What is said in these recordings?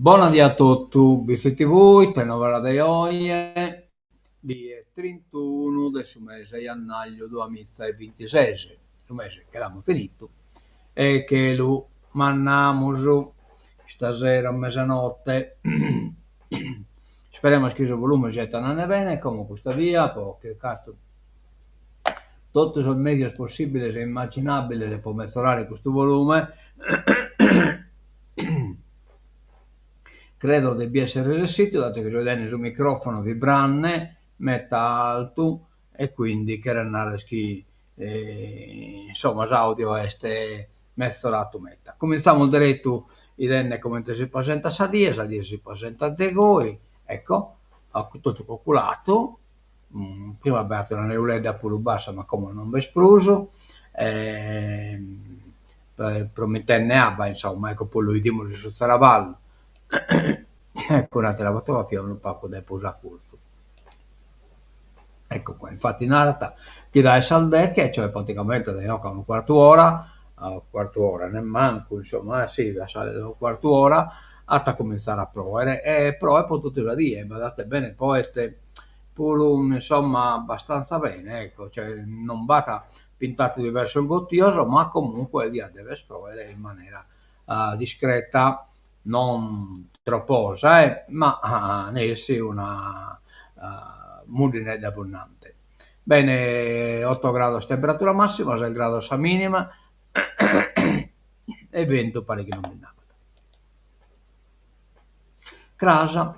Bona die a totu, Bitzi TV, ite novas de oje, die trintunu de su mese 'e jannàgliu duamiza e bintises, su mese che l'amus finitu e che lu mannamus istasera a mesanote. Isperemus chi su volume siat andende bene, como custa bia apo chircadu totu sos mèdios possìbiles e immaginàbiles pro mezorare custu volume, credo de bi esser resessidu, datu chi so 'idende su micròfono vibrande meta altu e quindi cheret narrer chi insomma s'audio est mezoradu meta. Cumintzamus deretu 'idende comente si presentat sa die, sa die si presentat de goi, ecco, totu coculadu, prima b'aiat una neuledda puru bassa ma como non b'est prus, promitende abba insomma, ecco poi lu 'idimus in su traballu, ecco un'atera fotografia unu pagu de prus acurzu. Ecco qua, infatti narat chi dae sas deghe, cioè praticamente dae inoghe a unu cuartu ora, a cuartu ora nemmancu, insomma, si, a sa de unu cuartu ora, at a cumintzare a proere e proet pro totu sa die, badate bene, proet puru insomma abbastanza bene, ecco, cioè non b'at pintadu diversos gottios, ma comunque diat dever proere in manera discreta, non troposa eh, ma nessi una muddinedda abbundante. Bene, otto grados temperatura massima, ses grados sa minima e bentu paret chi non bi nd'apat. Cras,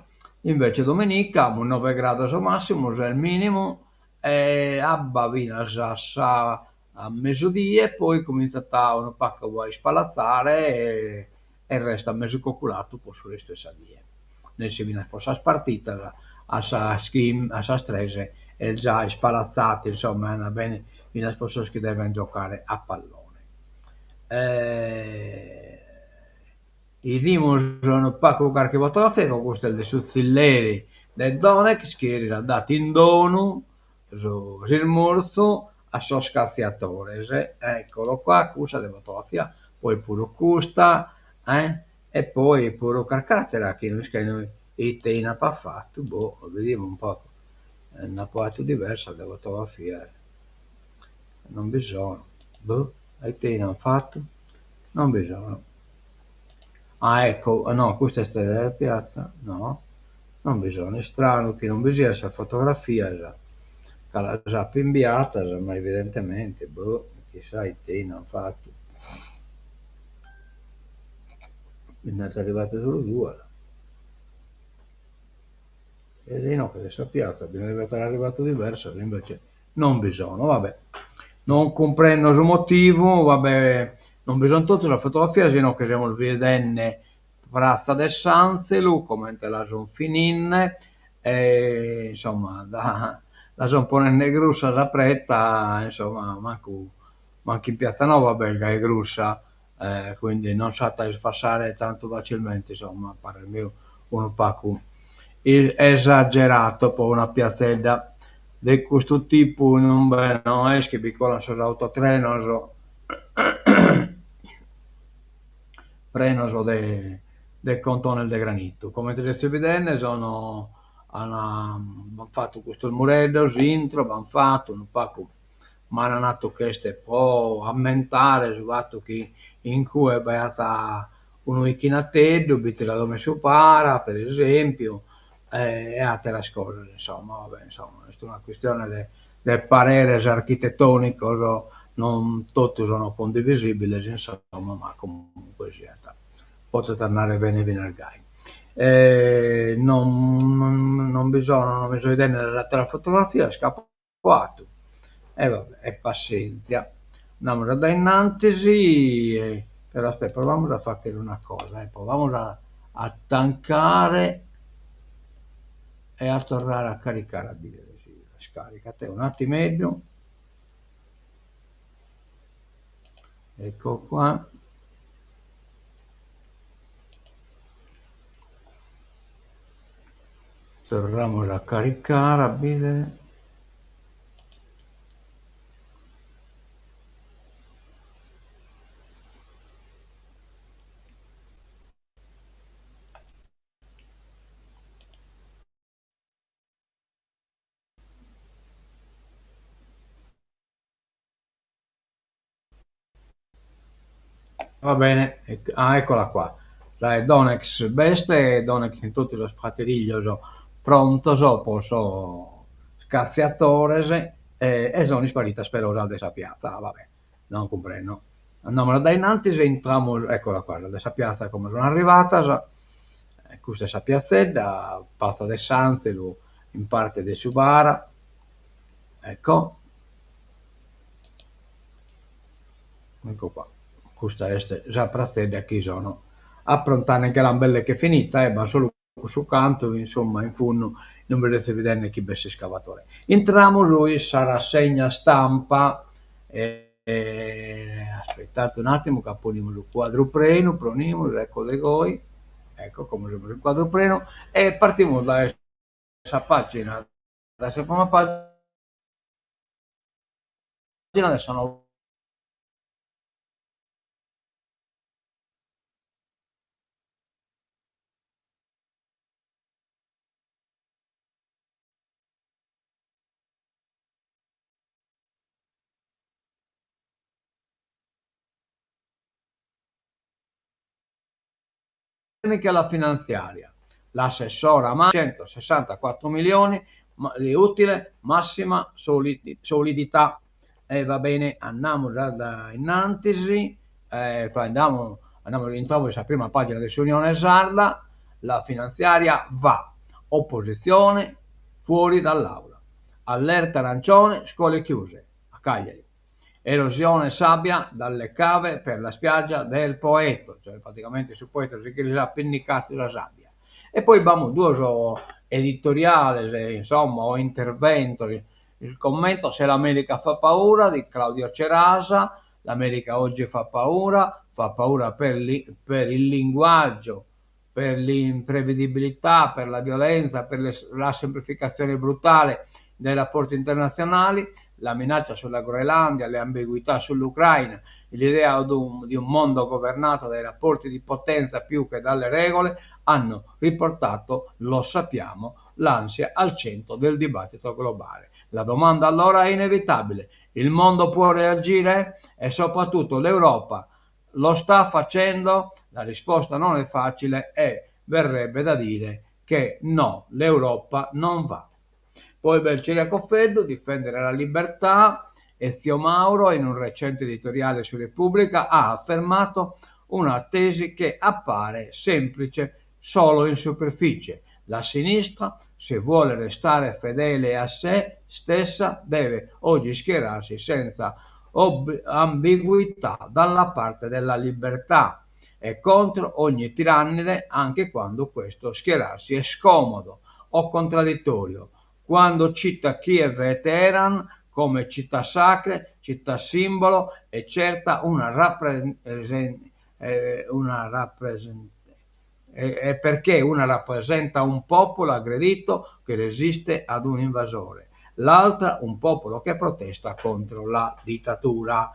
invece dominica, amus noe grados massimu, ses minimu e abba finas a sa a mesudie, poi cumintzat unu pagu a ispalatzare e restat mesu coculadu po su restu 'e sa die. Nessi finas po sas partitas a sas chim a sas tres est già ispalatzadu, insomma, andat bene finas po sos chi devent giocare a pallone. 'Idimus unu pagu carchi fotografia, ecco custa est de su tzilleri de Donetsk chi eris at dadu in donu su s'ismurzu a sos catziadores, eccolo qua, cussa de fotografia, poi puru custa, eh, e poi puru carc'atera chi no isco ite 'ina apat fatu, boh, bidimus un pagu, nd'apo 'atu diversas de fotografias, non bi sono, boh, ite 'ina an fatu, non bi sono. Ah ecco, no, custa est de piazza, no, non bi sono, istranu chi non bi sian sas fotografias, ca las apo imbiadas, ma evidentemente, boh, chissà ite 'ina an fatu. Bi nd'at arrivadu solu duas. E de inoghe de sa piazza bi nde devet aer arrivadu diversas, invece non bi sono, va bè. Non cumprendo su motivu, va bè, non bi son totu sas fotografias, inoghe semus bidende Pratza de s'Anzelu, comente la son fininde, e insomma la son ponende grussa sa preta, insomma mancu mancu in Piazza Nova b'est gai grussa, quindi non s'at a isfassare tantu facilmente, insomma a parrer meu unu pagu esagerato po una piatzedda de custu tipu inube no est chi bi colan sos autotrenos prenos de de contones de granitu. Comente sezis bidende sono an fatu custos mureddos intro, b'an fatu unu pagu m'an natu chi est po ammentare su fatu chi in cue b'aiat unu 'ichinateddu, b'it sa domo 'e su para, per esempiu, e ateras cosas, insomma, va bè, insomma, est una chistione de de pareres architetonicos, non totu sono condivisibiles, insomma, ma comunque siat, potet andare bene finas gai. Non non bi sono, non mi so 'idende sas ateras fotografias ca apo 'atu e va bè, e passenzia. Andamus a dae innantis e però aspetta, provamus a fagher una cosa, provamus a a tancare e a torrare a caricare a bidere si iscaricat, un'attimeddu. Ecco qua. Torramus a caricare a bidere. Va bene, ah eccola qua, dae Donex b'est, Donex cun totu sos pateriglios prontos po sos catziatores e sono isparitas però sas de sa piatza, va bè, non cumprendo. Andamus dae innantis e intramus, eccola qua, sas de sa piatza como sono arrivadas, custa est sa piatzedda, Pratza de s'Anzelu, in parte de su Bara, ecco. Ecco qua, custa est sa pratzedda chi sono aprontende, nche l'an belle che finita e b'at solu cussu cantu, insomma, in fundu non bi est bidende chi b'est s'iscavatore. Intramus in sa rassegna stampa, aspettate un attimo ca ponimus su cuadru prenu, pronimus, ecco de goi, ecco como semus in cuadru prenu, e partimus dae sa pagina, dae sa prima pagina de sa Polemiche la finanziaria, l'assessora Manca 164 milioni di utile, massima solidità. E va bene, andamus a innantis, andamus, andamus, intramus in sa prima pagina de s'Unione Sarda, la finanziaria va, opposizione fuori dall'aula, allerta arancione, scuole chiuse a Cagliari. Erosione sabbia dalle cave per la spiaggia del Poetto, cioè praticamente su Poetto si che lis at pinnicadu sa sabbia. E poi b'amus duos editoriales, insomma, o interventos, il commento Se l'America fa paura di Claudio Cerasa, l'America oggi fa paura, fa paura per, li, per il linguaggio, per l'imprevedibilità, per la violenza, per le, la semplificazione brutale dei rapporti internazionali, la minaccia sulla Groenlandia, le ambiguità sull'Ucraina, l'idea di un, di un mondo governato dai rapporti di potenza più che dalle regole, hanno riportato, lo sappiamo, l'ansia al centro del dibattito globale. La domanda allora è inevitabile. Il mondo può reagire? E soprattutto l'Europa lo sta facendo? La risposta non è facile e verrebbe da dire che no, l'Europa non va. Poi b'est Ciriaco Feddu, difendere la libertà. Ezio Mauro, in un recente editoriale su Repubblica, ha affermato una tesi che appare semplice solo in superficie. La sinistra, se vuole restare fedele a sé stessa, deve oggi schierarsi senza ambiguità dalla parte della libertà e contro ogni tirannide, anche quando questo schierarsi è scomodo o contraddittorio. Quando cita Kiev e Teheran come città sacre, città simbolo, è certa una, rappresen- una rappresent- è perché una rappresenta un popolo aggredito che resiste ad un invasore, l'altra un popolo che protesta contro la dittatura.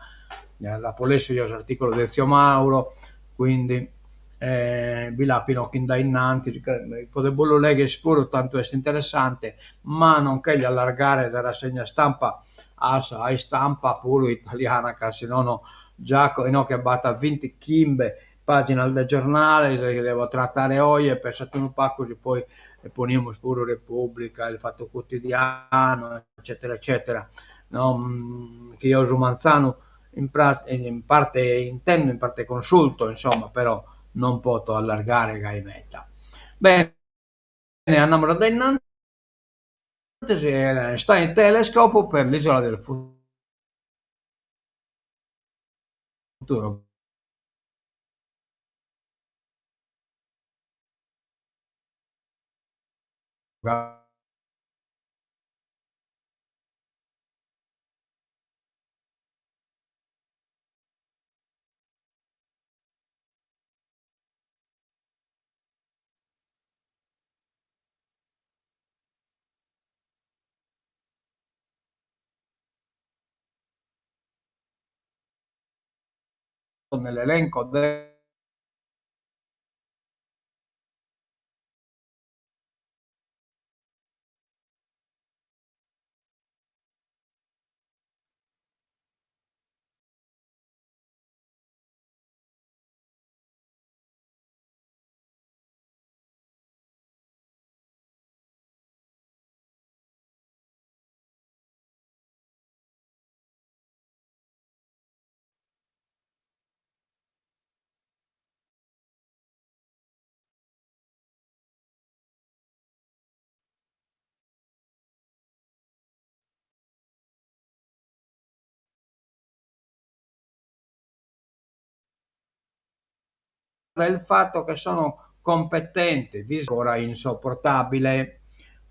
L'apo lessu jeo s'articulu de Ezio Mauro, quindi bi l'apo inoghe in dae innantis, podes bos lu legher puru, tantu est interessante, ma non cherjo allargare sa rassegna stampa a sa istampa puru italiana, ca si nono già inoghe b'at bintichimbe paginas de giornales chi devo trattare oje, pensate unu pagu si poi ponimus puru Repubblica, il Fatto Quotidiano, eccetera eccetera, no, chi eo su manzanu in in parte intendo, in parte consulto, insomma, però non poto allargare gai meda. Bene, andamus a dae innantis, Einstein Telescope per l'isola del futuro. Nell'elenco de il fatto che sono competente, ancora insopportabile.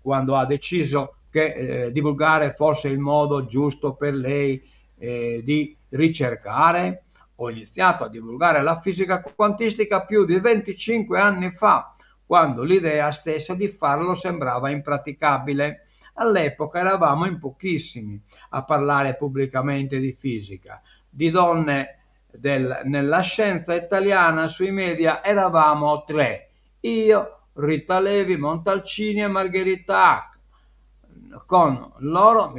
Quando ha deciso che divulgare fosse il modo giusto per lei di ricercare, ho iniziato a divulgare la fisica quantistica più di 25 anni fa, quando l'idea stessa di farlo sembrava impraticabile. All'epoca eravamo in pochissimi a parlare pubblicamente di fisica. Di donne nella scienza italiana sui media eravamo 3. Io, Rita Levi Montalcini e Margherita Hack. Con loro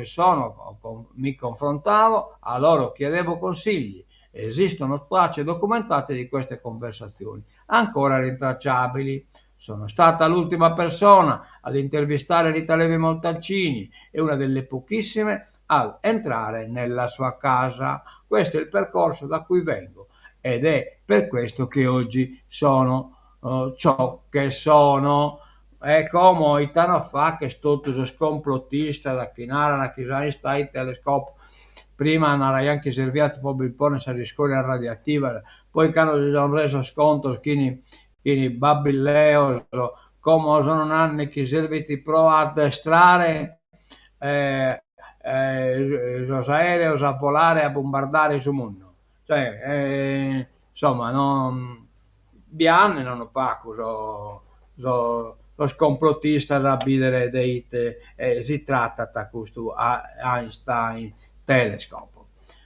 mi confrontavo, a loro chiedevo consigli. Esistono tracce documentate di queste conversazioni, ancora rintracciabili. Sono stata l'ultima persona ad intervistare Rita Levi Montalcini e una delle pochissime ad entrare nella sua casa. Questo è il percorso da cui vengo ed è per questo che oggi sono ciò che sono. È come itano fa che sto tutto scomplotista da chi narra che Einstein telescope. Prima narra anche serviato proprio il porno sa riscoria radioattiva, poi quando si sono reso conto che i babilleo come sono anni che serviti pro addestrare los aerei a volare a bombardare su mondo. Cioè insomma, non bianne non paco so, so los complottistas a bidere de ite si tratta ta custu Einstein Telescope.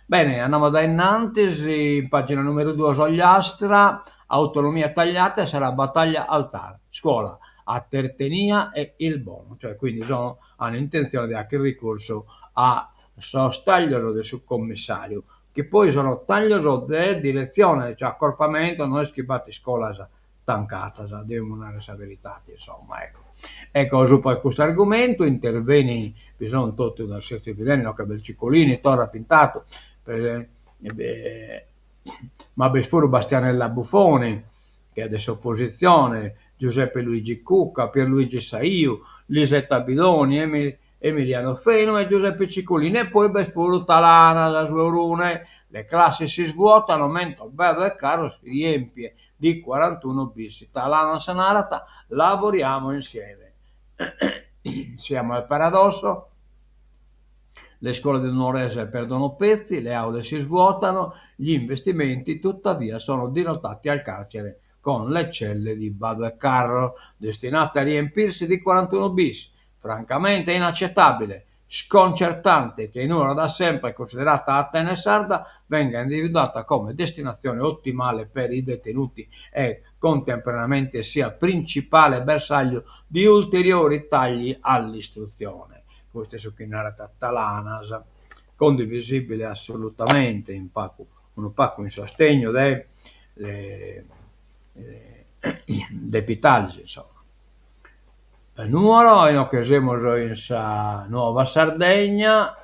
Bene, andiamo da innantis, in pagina numero 2 Ogliastra, autonomia tagliata sarà battaglia al TAR, scuola, a Tertenia e il Bono, cioè quindi hanno intenzione di anche ricorso a sos taglios del subcommissario, che poi sono taglios de direzione, cioè accorpamento, non è che batti scolas tancazas, devo narrare la verità, insomma, ecco. Ecco, su poi questo argomento interveni, bisogna tutto dal senso evidente, no, che bel Cicolini, torna pintato, per ma Bespuro Bastianella Buffoni, che è adesso opposizione, Giuseppe Luigi Cucca, Pierluigi Saiu, Lisetta Bidoni, Emiliano Fenu e Giuseppe Cicolini, e poi Bespuro Talana, la sua Orune. Le classi si svuotano, mentre il Verde e Carro si riempie di 41 bis. Talana Sanarata, lavoriamo insieme. Siamo al paradosso. Le scuole del Nuorese perdono pezzi, le aule si svuotano, gli investimenti tuttavia sono dirottati al carcere con le celle di Bado e Carro destinate a riempirsi di 41 bis. Francamente inaccettabile, sconcertante che in ora da sempre considerata Atene Sarda venga individuata come destinazione ottimale per i detenuti e contemporaneamente sia principale bersaglio di ulteriori tagli all'istruzione. Questo è su chi narra Talanas, condivisibile assolutamente, in pacu, un pacu in sostegno de Pitalis, insomma. Nuoro, in che siamo in sa Nuova Sardegna,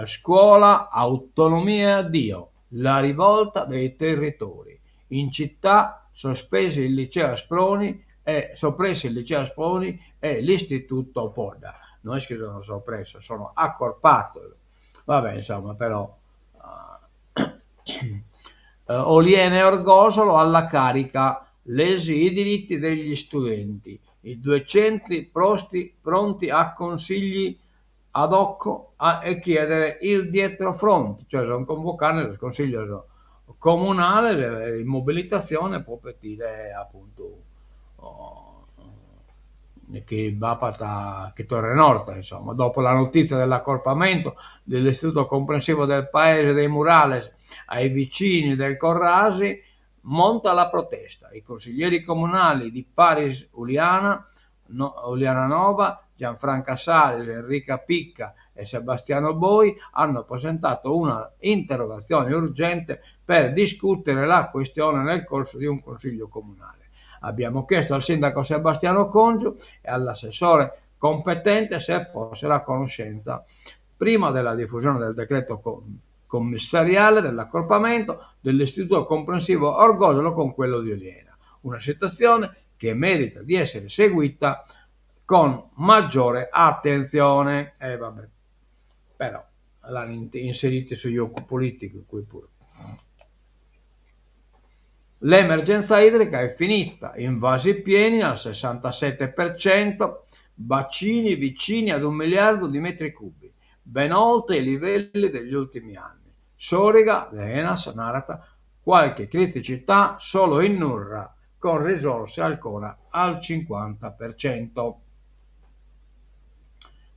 scuola, autonomia, addio, la rivolta dei territori. In città sospesi il liceo Asproni e soppressi il liceo Asproni e l'istituto Podda. Non è che sono soppresso, sono accorpato. Vabbè, insomma, però Oliena e Orgosolo alla carica, lesi i diritti degli studenti. I due centri pronti a consigli ad hoc e chiedere il dietrofront, cioè sono convocati nel consiglio comunale in mobilitazione proprio per dire appunto oh, che va fatta che torre Norta, insomma, dopo la notizia dell'accorpamento dell'istituto comprensivo del paese dei Murales ai vicini del Corrasi, monta la protesta. I consiglieri comunali di Paris Uliana, no, Uliana Nova, Gianfranca Salis, Enrica Picca e Sebastiano Boi hanno presentato una interrogazione urgente per discutere la questione nel corso di un consiglio comunale. Abbiamo chiesto al sindaco Sebastiano Congiu e all'assessore competente se fossero a conoscenza, prima della diffusione del decreto commissariale dell'accorpamento dell'istituto comprensivo Orgosolo con quello di Oliena. Una situazione che merita di essere seguita con maggiore attenzione. E vabbè, però l'hanno inserito su gioco politico qui pure. L'emergenza idrica è finita, invasi pieni al 67%, bacini vicini ad un miliardo di metri cubi, ben oltre i livelli degli ultimi anni. Soriga, de Enas, narat, qualche criticità solo in Nurra, con risorse ancora al 50%.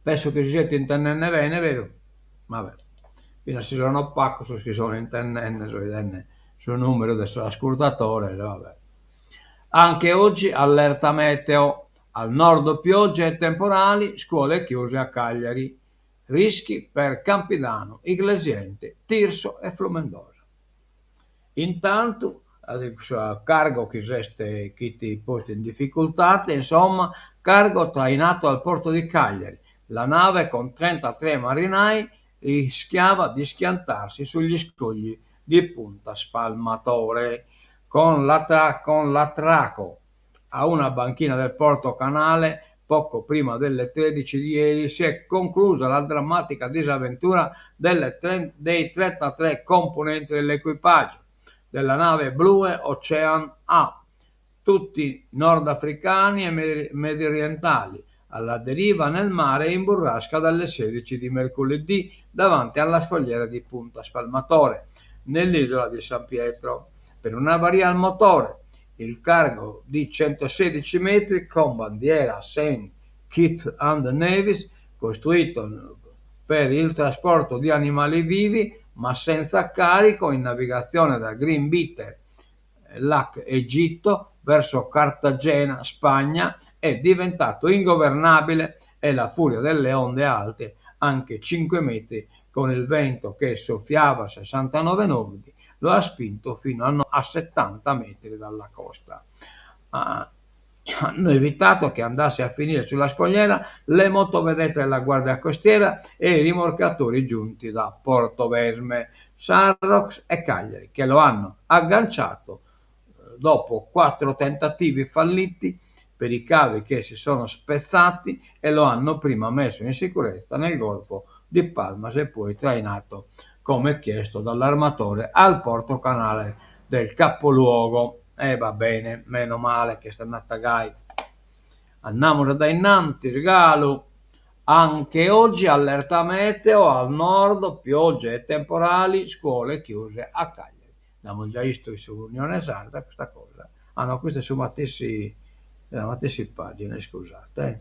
Penso chi si siet intendende bene, beru? Vabbè, finas si sono pacos sos chi sono intendende, so 'idende su numeru de sos ascurtadores, vabbè. Anche oggi allerta meteo, al nord piogge e temporali, scuole chiuse a Cagliari, rischi per Campidano, Iglesiente, Tirso e Flumendosa. Intantu, su cargo chi s'est chi postu in dificultade, insomma, cargo trainato al porto di Cagliari, la nave con 33 marinai rischiava di schiantarsi sugli scogli di Punta Spalmatore con l'attracco a una banchina del porto Canale poco prima delle 13 di ieri si è conclusa la drammatica disavventura delle dei 33 componenti dell'equipaggio della nave Blue Ocean A, tutti nordafricani e mediorientali, alla deriva nel mare in burrasca dalle 16 di mercoledì davanti alla scogliera di Punta Spalmatore, nell'isola di San Pietro, per un'avaria al motore. Il cargo di 116 metri con bandiera Saint Kitts and Nevis, costruito per il trasporto di animali vivi ma senza carico, in navigazione da Green Bitter, Lac Egitto, verso Cartagena, Spagna, è diventato ingovernabile e la furia delle onde alte, anche 5 metri, con il vento che soffiava a 69 nodi, lo ha spinto fino a, no, a 70 metri dalla costa. Ah, hanno evitato che andasse a finire sulla scogliera le motovedette della Guardia Costiera e i rimorchiatori giunti da Portovesme, Sarroch e Cagliari, che lo hanno agganciato eh, dopo quattro tentativi falliti per i cavi che si sono spezzati e lo hanno prima messo in sicurezza nel golfo di Palmas e poi trainato, come chiesto dall'armatore, al porto canale del capoluogo. E va bene, meno male che est andata gai. Andamus a innantis galu. Anche oggi allerta meteo al nord, piogge e temporali, scuole chiuse a Cagliari. L'amus già istu in su Unione Sarda custa cosa. Ah no, custa est su matessi, la matessi pagina, iscusate eh.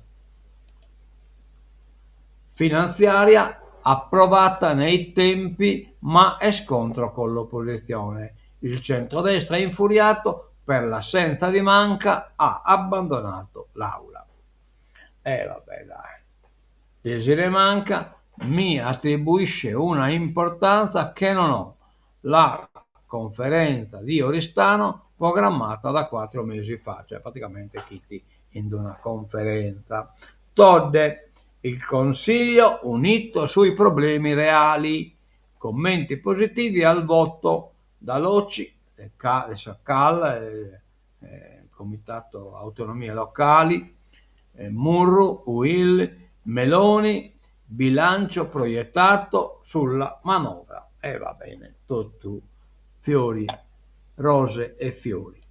Finanziaria approvata nei tempi ma è scontro con l'opposizione. Il centrodestra infuriato per l'assenza di Manca ha abbandonato l'aula. E eh, vabbè dai. Desirée Manca mi attribuisce una importanza che non ho. La conferenza di Oristano programmata da quattro mesi fa, cioè praticamente chiti in una conferenza. Todde, il Consiglio unito sui problemi reali. Commenti positivi al voto da Locci, CAL, eh, eh, Comitato Autonomie Locali, eh, Murru, Uil, Meloni, bilancio proiettato sulla manovra. E va bene, tutto fiori, rose e fiori.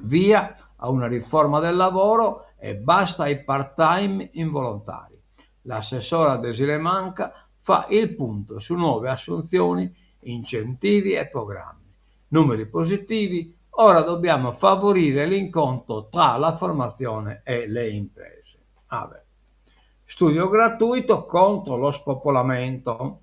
Via a una riforma del lavoro e basta ai part-time involontari. L'assessora Desirée Manca fa il punto su nuove assunzioni, incentivi e programmi. Numeri positivi, ora dobbiamo favorire l'incontro tra la formazione e le imprese. Ah Studio gratuito contro lo spopolamento.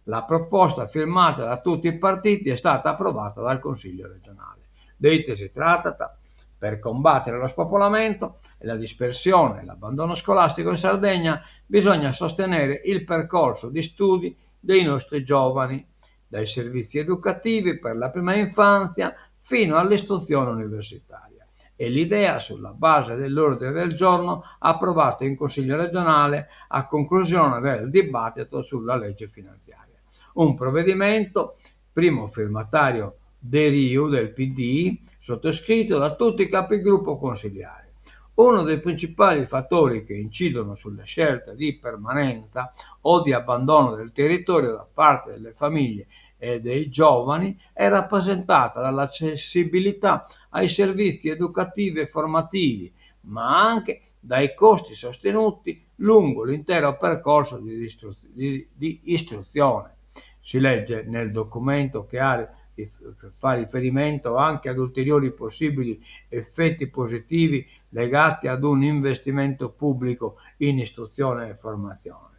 La proposta firmata da tutti i partiti è stata approvata dal Consiglio regionale. De ite si tratat? Per combattere lo spopolamento e la dispersione e l'abbandono scolastico in Sardegna bisogna sostenere il percorso di studi dei nostri giovani, dai servizi educativi per la prima infanzia fino all'istruzione universitaria. È l'idea sulla base dell'ordine del giorno approvato in Consiglio regionale a conclusione del dibattito sulla legge finanziaria. Un provvedimento, primo firmatario Deriu del PD, sottoscritto da tutti i capigruppo consiliari. Uno dei principali fattori che incidono sulle scelte di permanenza o di abbandono del territorio da parte delle famiglie e dei giovani è rappresentata dall'accessibilità ai servizi educativi e formativi, ma anche dai costi sostenuti lungo l'intero percorso di, di, di istruzione. Si legge nel documento che ha, fa riferimento anche ad ulteriori possibili effetti positivi legati ad un investimento pubblico in istruzione e formazione.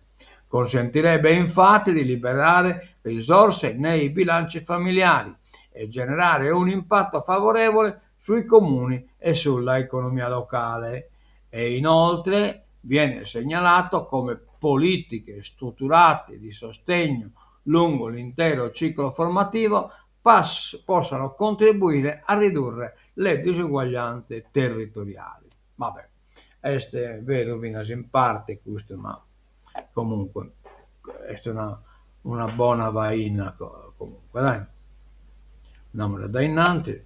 Consentirebbe infatti di liberare risorse nei bilanci familiari e generare un impatto favorevole sui comuni e sulla economia locale. E inoltre viene segnalato come politiche strutturate di sostegno lungo l'intero ciclo formativo pass- possano contribuire a ridurre le disuguaglianze territoriali. Vabbè, est beru finas in parte custu, ma comunque est una, una bona faina comunque, dai. Andamus a dae innanti.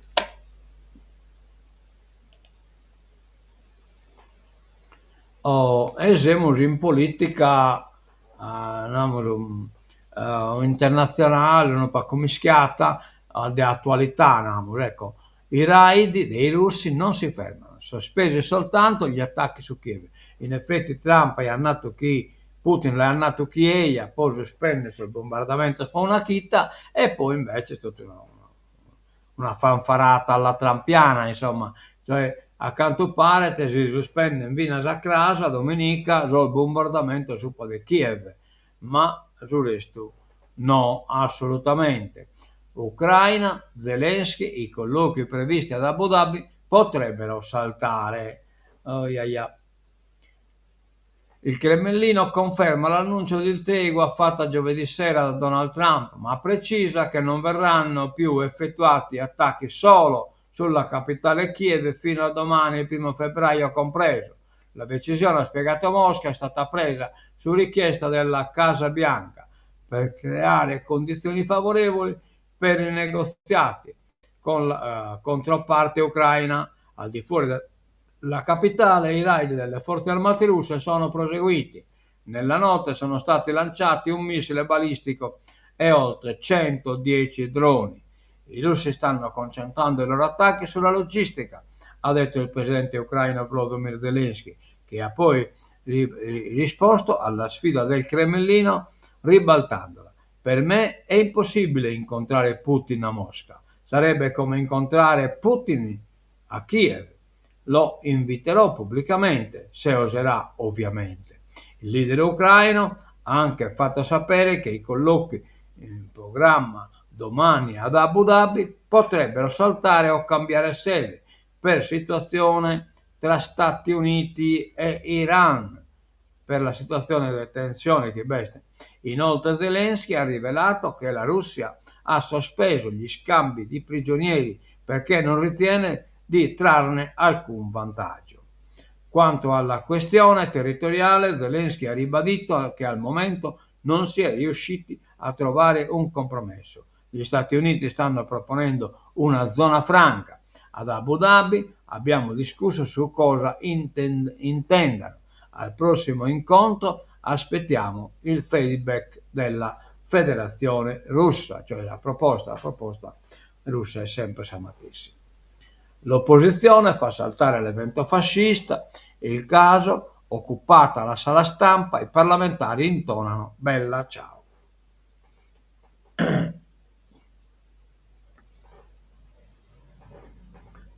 Oh, e semus in politica, namus, internatzionale unu pagu mischiata, de attualità, namus, ecco. I raid dei russi non si fermano, sospesi soltanto gli attacchi su Kiev. In effetti Trump aiat natu chi Putin l'aiat natu chi eia po suspendere sos bombardamentos po una chida e poi invece totu una una fanfarata alla trampiana, insomma, cioè a cantu paret si suspenden finas a cras, a dominica, sos bombardamentos supra de Kiev, ma su restu no, assolutamente. Ucraina, Zelensky, i colloqui previsti ad Abu Dhabi potrebbero saltare. Oiaia. Il Cremlino conferma l'annuncio di tregua fatta giovedì sera da Donald Trump, ma precisa che non verranno più effettuati attacchi solo sulla capitale Kiev fino a domani, il primo febbraio compreso. La decisione, ha spiegato Mosca, è stata presa su richiesta della Casa Bianca per creare condizioni favorevoli per i negoziati con la uh, controparte ucraina. Al di fuori della capitale, i raid delle forze armate russe sono proseguiti. Nella notte sono stati lanciati un missile balistico e oltre 110 droni. I russi stanno concentrando i loro attacchi sulla logistica, ha detto il presidente ucraino Volodymyr Zelensky, che ha poi risposto alla sfida del Cremlino ribaltandola. Per me è impossibile incontrare Putin a Mosca. Sarebbe come incontrare Putin a Kiev. Lo inviterò pubblicamente, se oserà, ovviamente. Il leader ucraino ha anche fatto sapere che i colloqui in programma domani ad Abu Dhabi potrebbero saltare o cambiare sede per situazione tra Stati Uniti e Iran, per la situazione delle tensioni che beste. Inoltre Zelensky ha rivelato che la Russia ha sospeso gli scambi di prigionieri perché non ritiene di trarne alcun vantaggio. Quanto alla questione territoriale, Zelensky ha ribadito che al momento non si è riusciti a trovare un compromesso. Gli Stati Uniti stanno proponendo una zona franca. Ad Abu Dhabi abbiamo discusso su cosa intend- intendano. Al prossimo incontro aspettiamo il feedback della Federazione Russa, cioè la proposta, la proposta russa è sempre sa matessi. L'opposizione fa saltare l'evento fascista, il caso, occupata la sala stampa, i parlamentari intonano Bella ciao.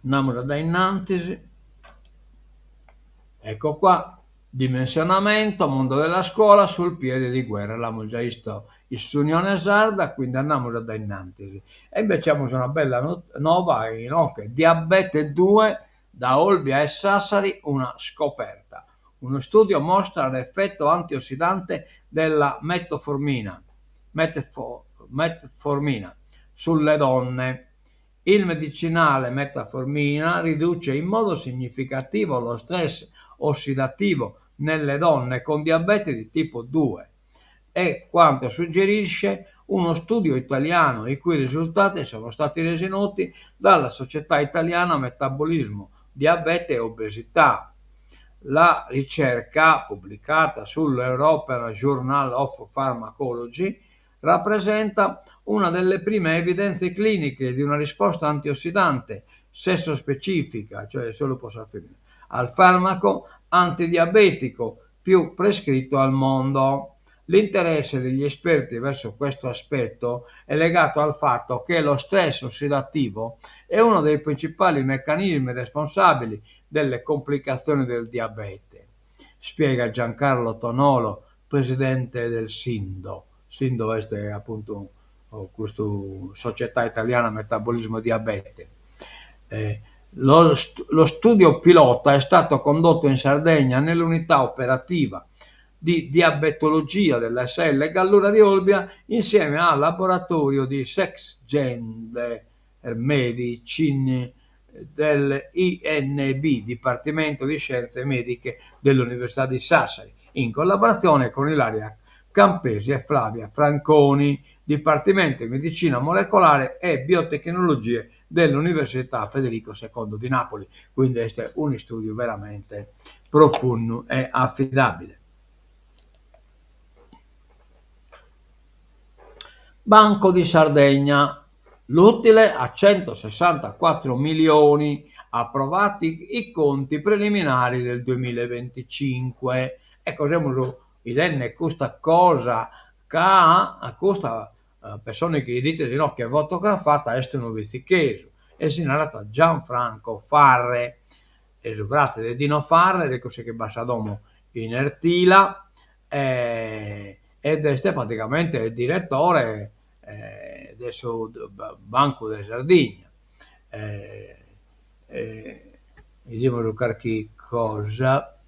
Andiamo da innanzi. Ecco qua, dimensionamento, mondo della scuola sul piede di guerra. L'abbiamo già visto in Unione Sarda, quindi andiamo da innanzi. E invece abbiamo una bella nova in ok, diabete 2 da Olbia e Sassari, una scoperta. Uno studio mostra l'effetto antiossidante della metformina, metfo, metformina sulle donne. Il medicinale metformina riduce in modo significativo lo stress ossidativo nelle donne con diabete di tipo 2. È quanto suggerisce uno studio italiano i cui risultati sono stati resi noti dalla Società Italiana Metabolismo, Diabete e Obesità. La ricerca, pubblicata sull'European Journal of Pharmacology, Rappresenta una delle prime evidenze cliniche di una risposta antiossidante sesso-specifica, cioè solu po sas feminas, al farmaco antidiabetico più prescritto al mondo. L'interesse degli esperti verso questo aspetto è legato al fatto che lo stress ossidativo è uno dei principali meccanismi responsabili delle complicazioni del diabete, spiega Giancarlo Tonolo, presidente del Sindo. Sindo est apuntu custu Società Italiana Metabolismo e Diabete. Lo lo studio pilota è stato condotto in Sardegna nell'unità operativa di diabetologia dell'ASL Gallura di Olbia insieme al laboratorio di Sex Gender Medicine dell'INB, Dipartimento di Scienze Mediche dell'Università di Sassari, in collaborazione con Ilaria Campesi e Flavia Franconi, Dipartimento di Medicina Molecolare e Biotecnologie dell'Università Federico II di Napoli. Quindi est un'istudiu veramente profundu e affidabile. Banco di Sardegna, l'utile a 164 milioni, approvati i conti preliminari del 2025. Ecco, semus 'idende custa cosa ca custa pessone chi 'idites inoghe fotografada est unu bitzichesu e si narat Gianfranco Farre, est su frate de Dino Farre, de cussu chi b'at sa domo in Ertila e ed est praticamente diretore de su Bancu de Sardigna. 'Idimus carchi cosa,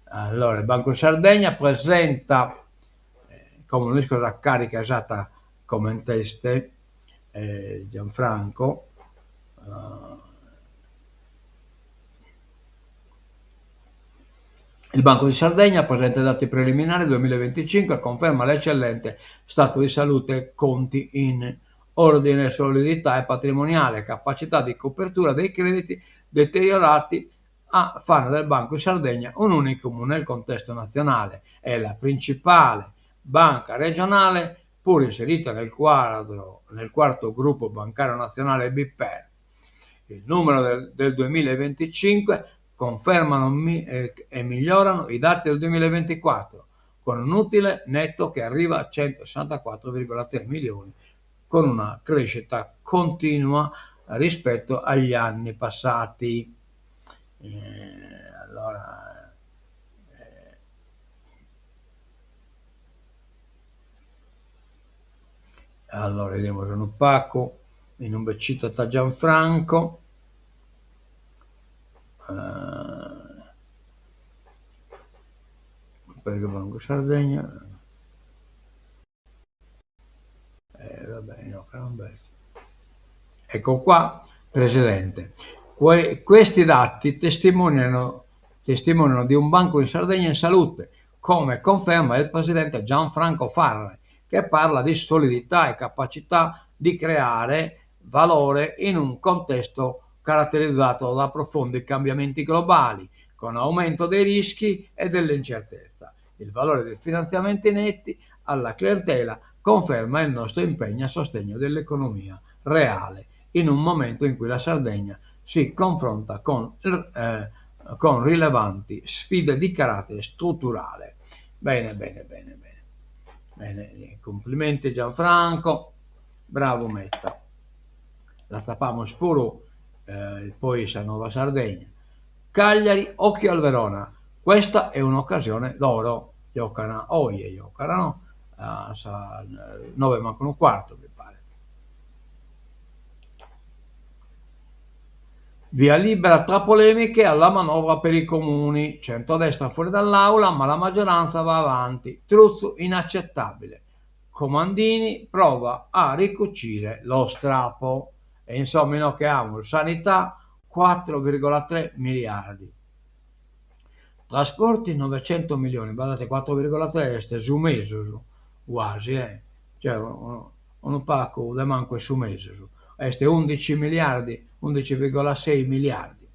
allora il Banco di Sardegna presenta, como no isco sa carica esatta comente est, Gianfranco Il Banco di Sardegna presenta i dati preliminari 2025 e conferma l'eccellente stato di salute, conti in ordine, solidità e patrimoniale, capacità di copertura dei crediti deteriorati a fanno del Banco di Sardegna un unicum nel contesto nazionale. È la principale banca regionale pur inserita nel quadro, nel quarto gruppo bancario nazionale BPER. Il numero del, del 2025 confermano e migliorano i dati del 2024, con un utile netto che arriva a 164,3 milioni, con una crescita continua rispetto agli anni passati. Eh, allora, eh, allora 'idimus unu pagu inube citat Gianfranco. Per Banco Sardegna. Eh, va bene, no, non b'est. Ecco qua, Presidente. Que questi dati testimoniano, testimoniano di un banco in Sardegna in salute, come conferma il presidente Gianfranco Farre, che parla di solidità e capacità di creare valore in un contesto caratterizzato da profondi cambiamenti globali, con aumento dei rischi e dell'incertezza. Il valore dei finanziamenti netti alla clientela conferma il nostro impegno a sostegno dell'economia reale in un momento in cui la Sardegna si confronta con, eh, con rilevanti sfide di carattere strutturale. Bene, bene, bene, bene. Bene, complimenti Gianfranco, bravo meda. L'atzapamus puru eh, poi sa Nuova Sardegna. Cagliari, occhio al Verona. Questa è un'occasione d'oro. Giocana oje, giocana, no? A sas nove mancu unu quartu, mi paret. Via libera tra polemiche alla manovra per i comuni. Centrodestra fuori dall'aula, ma la maggioranza va avanti. Truzzu inaccettabile. Comandini prova a ricucire lo strappo. E insomma, inoghe amus sanità 4,3 miliardi. Trasporti 900 milioni, badate 4,3 est su mesus, guasi, eh, cioè unu pagu de mancu 'e su mesus, est undixi miliardi, undixi virgola sei miliardi.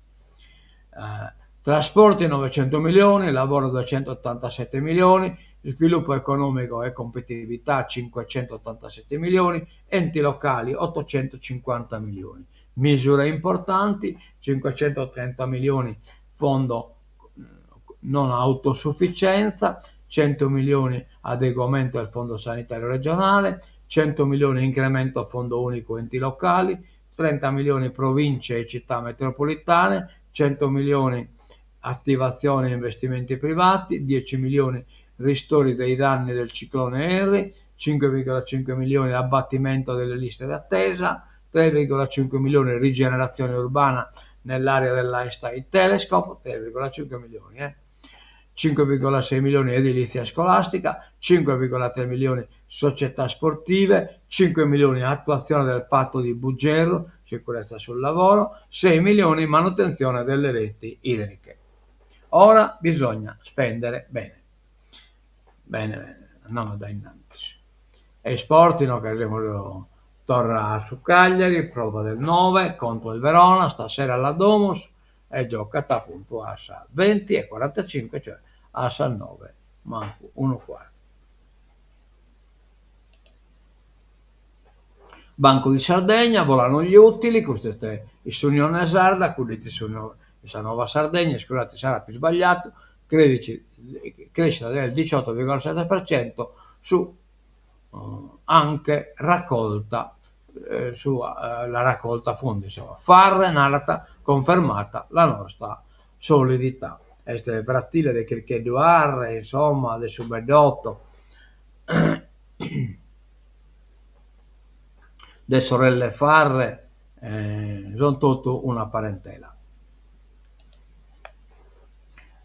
Trasporti 900 milioni, lavoro 287 milioni, sviluppo economico e competitività 587 milioni, enti locali 850 milioni. Misure importanti, 530 milioni fondo non autosufficienza, 100 milioni adeguamento al fondo sanitario regionale, 100 milioni incremento fondo unico enti locali, 30 milioni province e città metropolitane, 100 milioni attivazione investimenti privati, 10 milioni ristori dei danni del ciclone Henry, 5,5 milioni abbattimento delle liste d'attesa, 3,5 milioni rigenerazione urbana nell'area dell'Einstein Telescope, 3,5 milioni, eh? 5,6 milioni edilizia scolastica, 5,3 milioni società sportive, 5 milioni attuazione del patto di Buggerru, sicurezza sul lavoro, 6 milioni manutenzione delle reti idriche. Ora bisogna spendere bene. Bene, bene, andamus dae innantis. E isport, inoghe semus torra su Cagliari, prova del 9 contro il Verona, stasera alla Domus, e giocat apuntu a sas venti e corantacinque, cioè a sas nove mancu unu cuartu. Banco di Sardegna, volano gli utili, custu est in s'Unione Sarda, cuddu in sa Nuova Sardegna, iscusate issara apu isbagliatu, crescita del 18,7% su anche raccolta su la raccolta fondi, insomma, Farre narat confermata la nostra solidità. Est fratile de Chircheddu Arre, insomma, de su Beddotto, de sorelle Farre, sunt totu una parentela.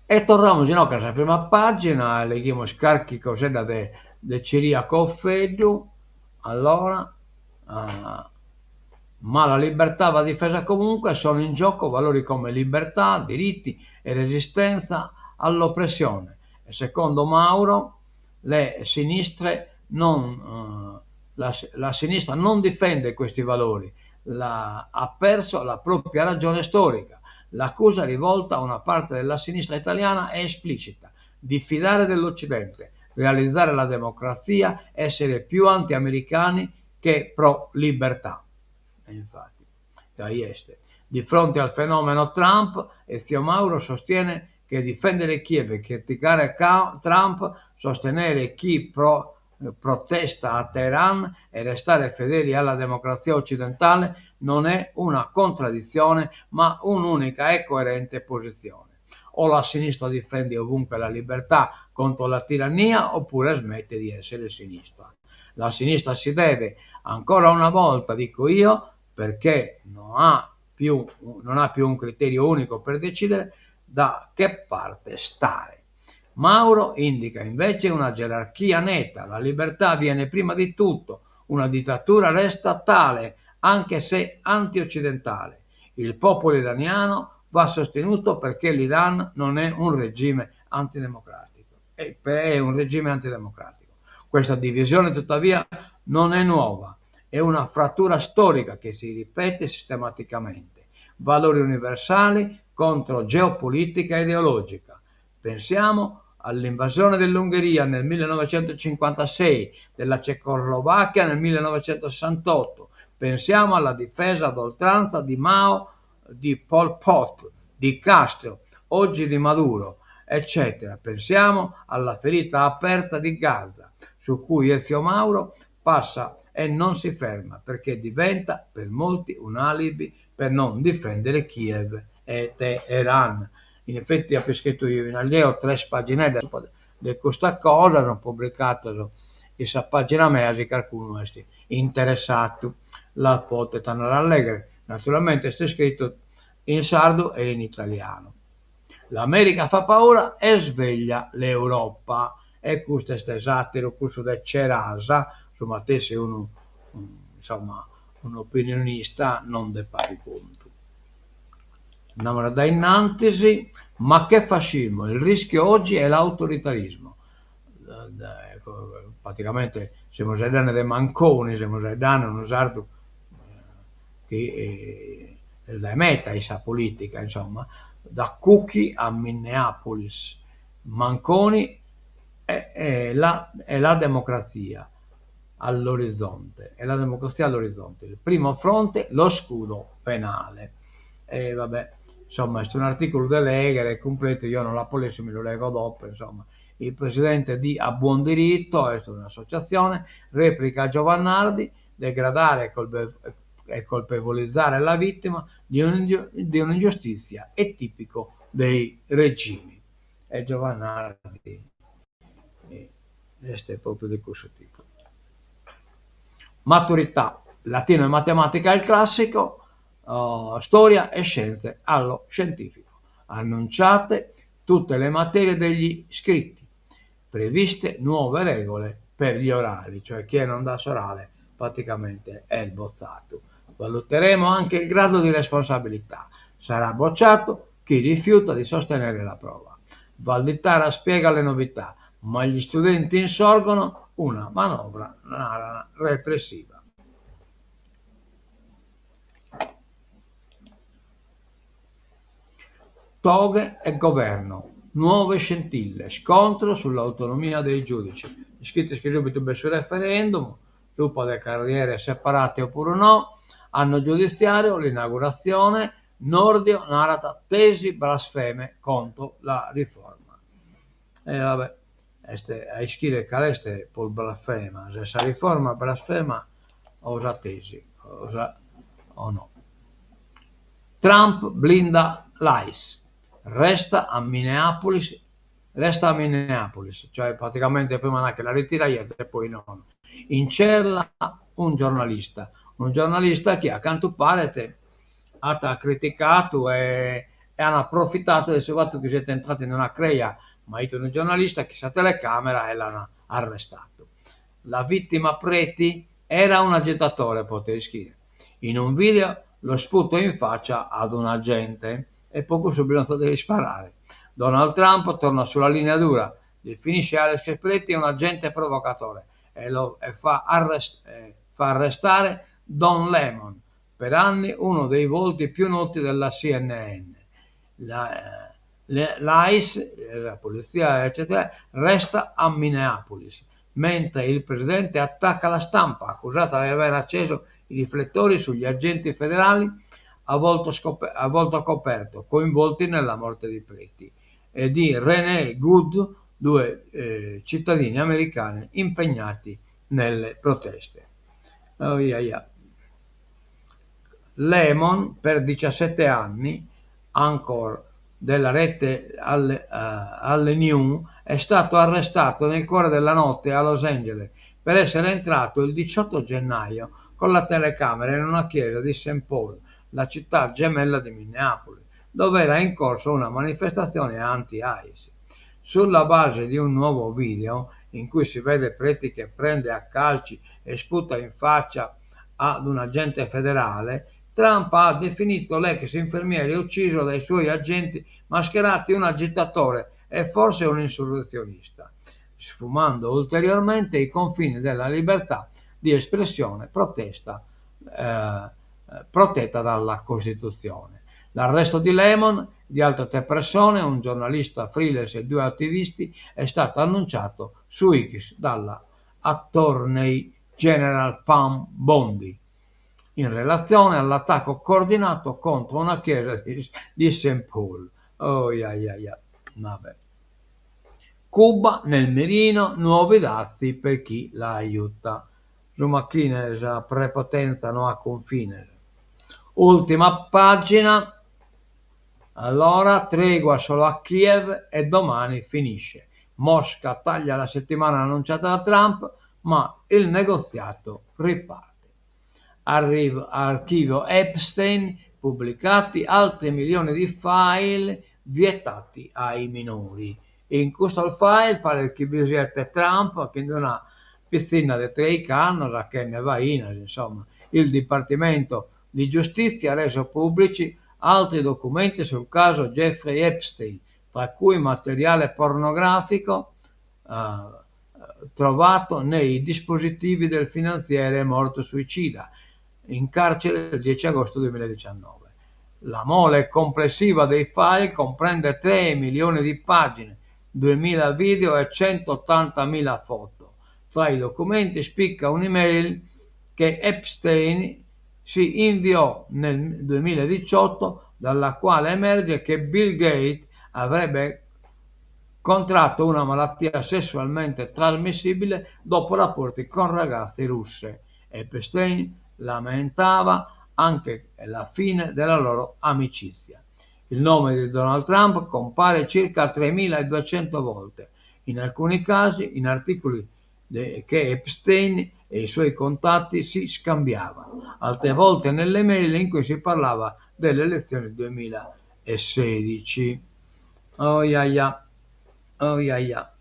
E torramus inoghe a sa prima pagina e leghimus carchi cosedda de de Ciriaco Offeddu, allora, ma la libertà va difesa comunque, sono in gioco valori come libertà, diritti e resistenza all'oppressione. E secondo Mauro le sinistre non, la, la sinistra non difende questi valori, la, ha perso la propria ragione storica. L'accusa rivolta a una parte della sinistra italiana è esplicita, diffidare dell'Occidente, realizzare la democrazia, essere più anti-americani che pro libertà. E infatti, gai est. Di fronte al fenomeno Trump, Ezio Mauro sostiene che difendere Kiev e criticare Trump, sostenere chi pro, protesta a Teheran e restare fedeli alla democrazia occidentale non è una contraddizione, ma un'unica e coerente posizione. O la sinistra difende ovunque la libertà contro la tirannia oppure smette di essere sinistra. La sinistra si deve, ancora una volta dico io, perché non ha più, non ha più un criterio unico per decidere da che parte stare. Mauro indica invece una gerarchia netta, la libertà viene prima di tutto, una dittatura resta tale anche se antioccidentale. Il popolo iraniano va sostenuto perché l'Iran non è un regime antidemocratico, è un regime antidemocratico. Questa divisione tuttavia non è nuova, è una frattura storica che si ripete sistematicamente. Valori universali contro geopolitica ideologica. Pensiamo all'invasione dell'Ungheria nel 1956, della Cecoslovacchia nel 1968, pensiamo alla difesa ad oltranza di Mao, di Pol Pot, di Castro, oggi di Maduro, eccetera. Pensiamo alla ferita aperta di Gaza, su cui Ezio Mauro passa e non si ferma, perché diventa per molti un alibi per non difendere Kiev e Teheran. In effetti apo iscritu in Alghero tres pagineddas de custa cosa, sunt publicadas in sa pagina mea, si carcunu est interessadu la podet andare a leghere, naturalmente est iscritu in sardu e in italianu. L'America fa paura e sveglia l'Europa. E custu est s'àteru, cussu de Cerasa, su matessi unu, insomma, un'opinionista non de pagu contu. Andamus a dae innantis, ma che fascismo, il rischio oggi è l'autoritarismo. Praticamente semus faeddende de Manconi, semus faeddende unu sardu chi est dae meda in sa politica, insomma. Da Cucchi a Minneapolis, Manconi e la e la democrazia all'orizzonte, e la democrazia all'orizzonte, il primo fronte lo scudo penale. E va bè, insomma est un'articulu de lèghere cumpletu, eo no l'apo lèssiu, mi lu lego dopo, insomma. Il presidente di A Buon Diritto, est un'associatzione, replica a Giovannardi, degradare e colpevolizzare la vittima di un'ingiustizia è tipico dei regimi. E Giovannardi est propriu de cussu tipu. Maturità, latino e matematica al classico, storia e scienze allo scientifico. Annunciate tutte le materie degli scritti, previste nuove regole per gli orali, cioè chie non dat s'orale praticamente est botzadu. Valuteremo anche il grado di responsabilità, sarà bocciato chi rifiuta di sostenere la prova. Valditara spiega le novità, ma gli studenti insorgono, una manovra repressiva. Toghe e governo, nuove scintille, scontro sull'autonomia dei giudici. Ischides chi subitu b'est su referendum, subra de carriere separate opuru no, anno giudiziario, l'inauguratzione, Nordio narat tesi blasfeme contro la riforma. E va bè, est a ischire cale est prus blasfema, se sa riforma blasfema o sa tesi o sa o no. Trump blinda l'Ice, resta a Minneapolis resta a Minneapolis, cioè praticamente prima nat chi la ritiraiat e poi nono. In cella un giornalista, unu giornalista chi a cantu paret at criticadu e e an aprofitadu de su fatu chi siat intradu in una creja, ma 'it unu giornalista chin sa telecamera e l'an arrestadu. La vittima Pretti era un agitatore, potet ischire. In un video lo sputo in faccia ad un agente e po cussu bisonzat de isparare. Donald Trump torna sulla linea dura, definisce Alex Pretti un agente provocatore e lo e fa fa arrestare Don Lemon, per anni uno dei volti più noti della CNN. L'ICE, la polizia eccetera, resta a Minneapolis, mentre il presidente attacca la stampa, accusata di aver acceso i riflettori sugli agenti federali a volto, a volto coperto coinvolti nella morte di Pretti e di Renee Good, due eh, cittadini americani impegnati nelle proteste. Oh, yeah, yeah. Lemon per 17 anni, anchor della rete alle, uh, alle News, è stato arrestato nel cuore della notte a Los Angeles per essere entrato il 18 gennaio con la telecamera in una chiesa di St. Paul, la città gemella di Minneapolis, dove era in corso una manifestazione anti-ICE. Sulla base di un nuovo video in cui si vede Pretti che prende a calci e sputa in faccia ad un agente federale, Trump ha definito l'ex infermiere ucciso dai suoi agenti mascherati un agitatore e forse un insurrezionista, sfumando ulteriormente i confini della libertà di espressione protesta, eh, protetta dalla Costituzione. L'arresto di Lemon e di altre tre persone, un giornalista freelance e due attivisti, è stato annunciato su X dalla Attorney General Pam Bondi in relazione all'attacco coordinato contro una chiesa di St. Paul. Oh, yeah, yeah, yeah. Vabbè. Cuba nel mirino, nuovi dazi per chi la aiuta. Su machine sa prepotenza no at cunfines. Ultima pagina. Allora, tregua solo a Kiev e domani finisce. Mosca taglia la settimana annunciata da Trump, ma il negoziato riparte. Arrivo, archivio Epstein, pubblicati altri milioni di file vietati ai minori. In custos file paret chi bi siat Trump chin una pitzinna de treichi annos achende fainas, insomma. Il Dipartimento di Giustizia ha reso pubblici altri documenti sul caso Jeffrey Epstein, tra cui materiale pornografico trovato nei dispositivi del finanziere morto suicida in carcere il 10 agosto 2019. La mole complessiva dei file comprende 3 milioni di pagine, 2.000 video e 180.000 foto. Tra i documenti spicca un'email che Epstein si inviò nel 2018, dalla quale emerge che Bill Gates avrebbe contratto una malattia sessualmente trasmissibile dopo rapporti con ragazze russe. Epstein lamentava anche la fine della loro amicizia. Il nome di Donald Trump compare circa 3.200 volte, in alcuni casi in articoli che Epstein e i suoi contatti si scambiavano, altre volte nelle mail in cui si parlava delle elezioni 2016. Oh ia ia. Oh ia ia.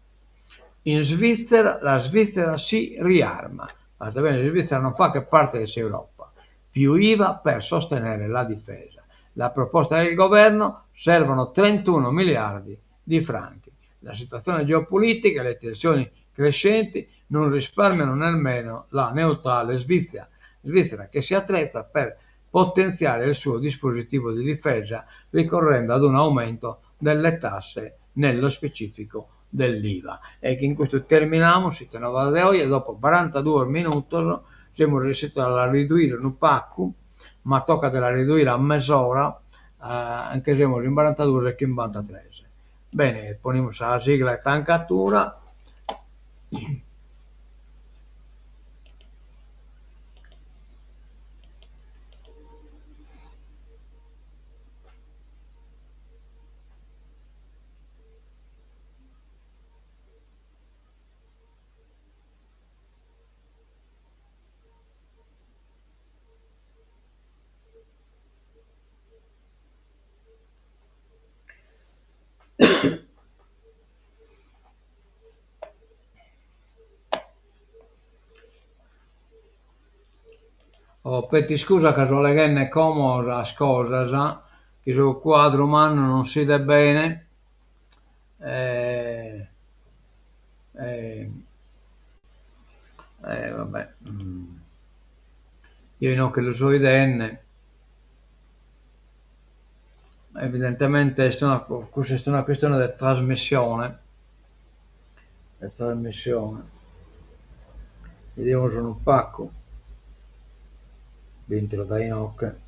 In Svizzera, la Svizzera si riarma. Guardate bene, la Svizzera non fa che parte dell'Europa. Più IVA per sostenere la difesa. La proposta del governo servono 31 miliardi di franchi. La situazione geopolitica e le tensioni crescenti non risparmiano nemmeno la neutrale Svizzera, Svizzera che si attrezza per potenziare il suo dispositivo di difesa ricorrendo ad un aumento delle tasse, nello specifico dell'IVA. E che in questo terminamos, si tenova de oje, dopo 42 minutos siamo riusciti a riduire un pacu, ma tocca de la riduire a mes'ora, anche semus in 42 e 53. Bene, ponimus sa sigla 'e tancatura. Oh, petti iscusa ca so alleghende como sas cosas, chi su cuadru mannu non s'idet bene e e va bè, eo inoghe lu so 'idende, evidentemente est una custa est una chistione de trasmissione, de trasmissione, 'idimus unu pagu, b'intro dae inoghe.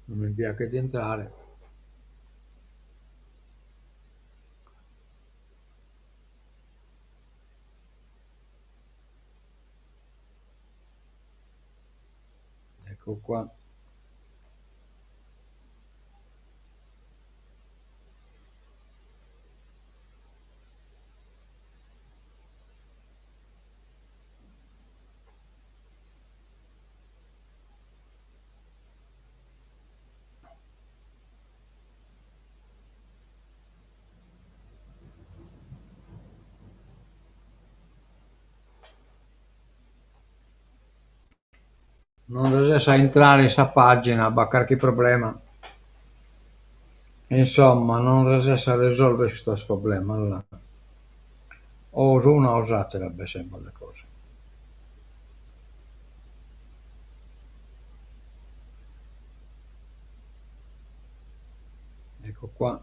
Non mi piaghet intrare. Ecco qua. Non resesso a intrare in sa pagina, b'at carchi problema. Insomma, non resesso a risolvere custos problemas. O s'una o s'atera b'est sempre de cosa. Ecco qua.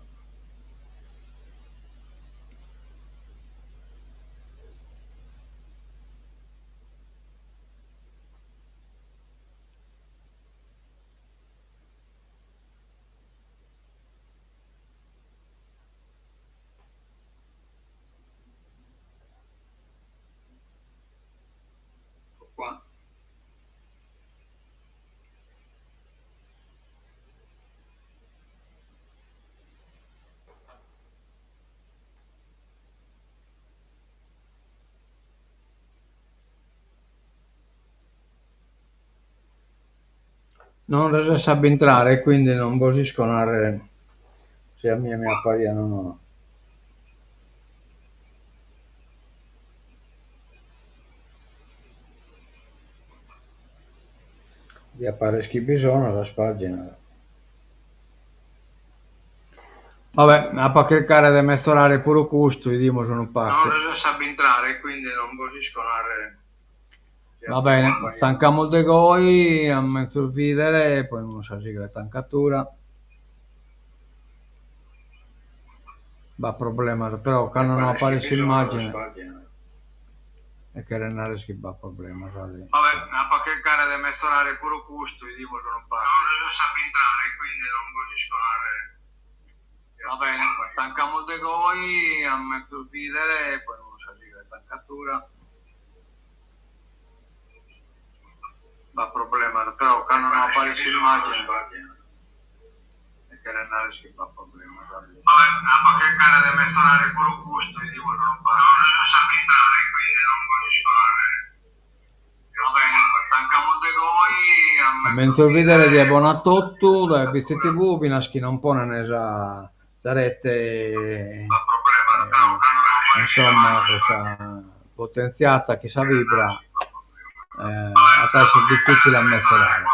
Qua. Non resesso a b'intrare e quindi non bos isco narrer si a mie mi aparian o nono. Diat parrer chi bi sono sas paginas. Va bè, apo a chircare de mezorare puru custu, 'idimus unu pagu. Non resesso a b'intrare, quindi non bos isco narrer. Va bene, tancamus de goi, a menzus bìdere, ponimus sa sigla 'e tancatura. B'at problemas, però cando no aparit s'immagine e cheret narrer chi b'at problemas. Va bè, apo a chircare de mezorare puru custu, 'idimus unu pagu. Non resesso a b'intrare, quindi non bos isco narrer. Va bene, tancamus de goi, a menzus bìdere, ponimus sa sigla 'e tancatura. B'at problemas, però cando no aparit s'immagine e cheret narrer chi b'at problemas. Va bè, apo a chircare de mezorare puru custu, 'idimus unu pagu. Non resesso a b'intrare, quindi non bos isco narrer. Va bene, tancamus de goi, a menzus bìdere, die bona a totu dae BCTV, finas chi non ponen sa sa rete insomma cussa potentziata chin sa fibra at a esser dificile a mezorare.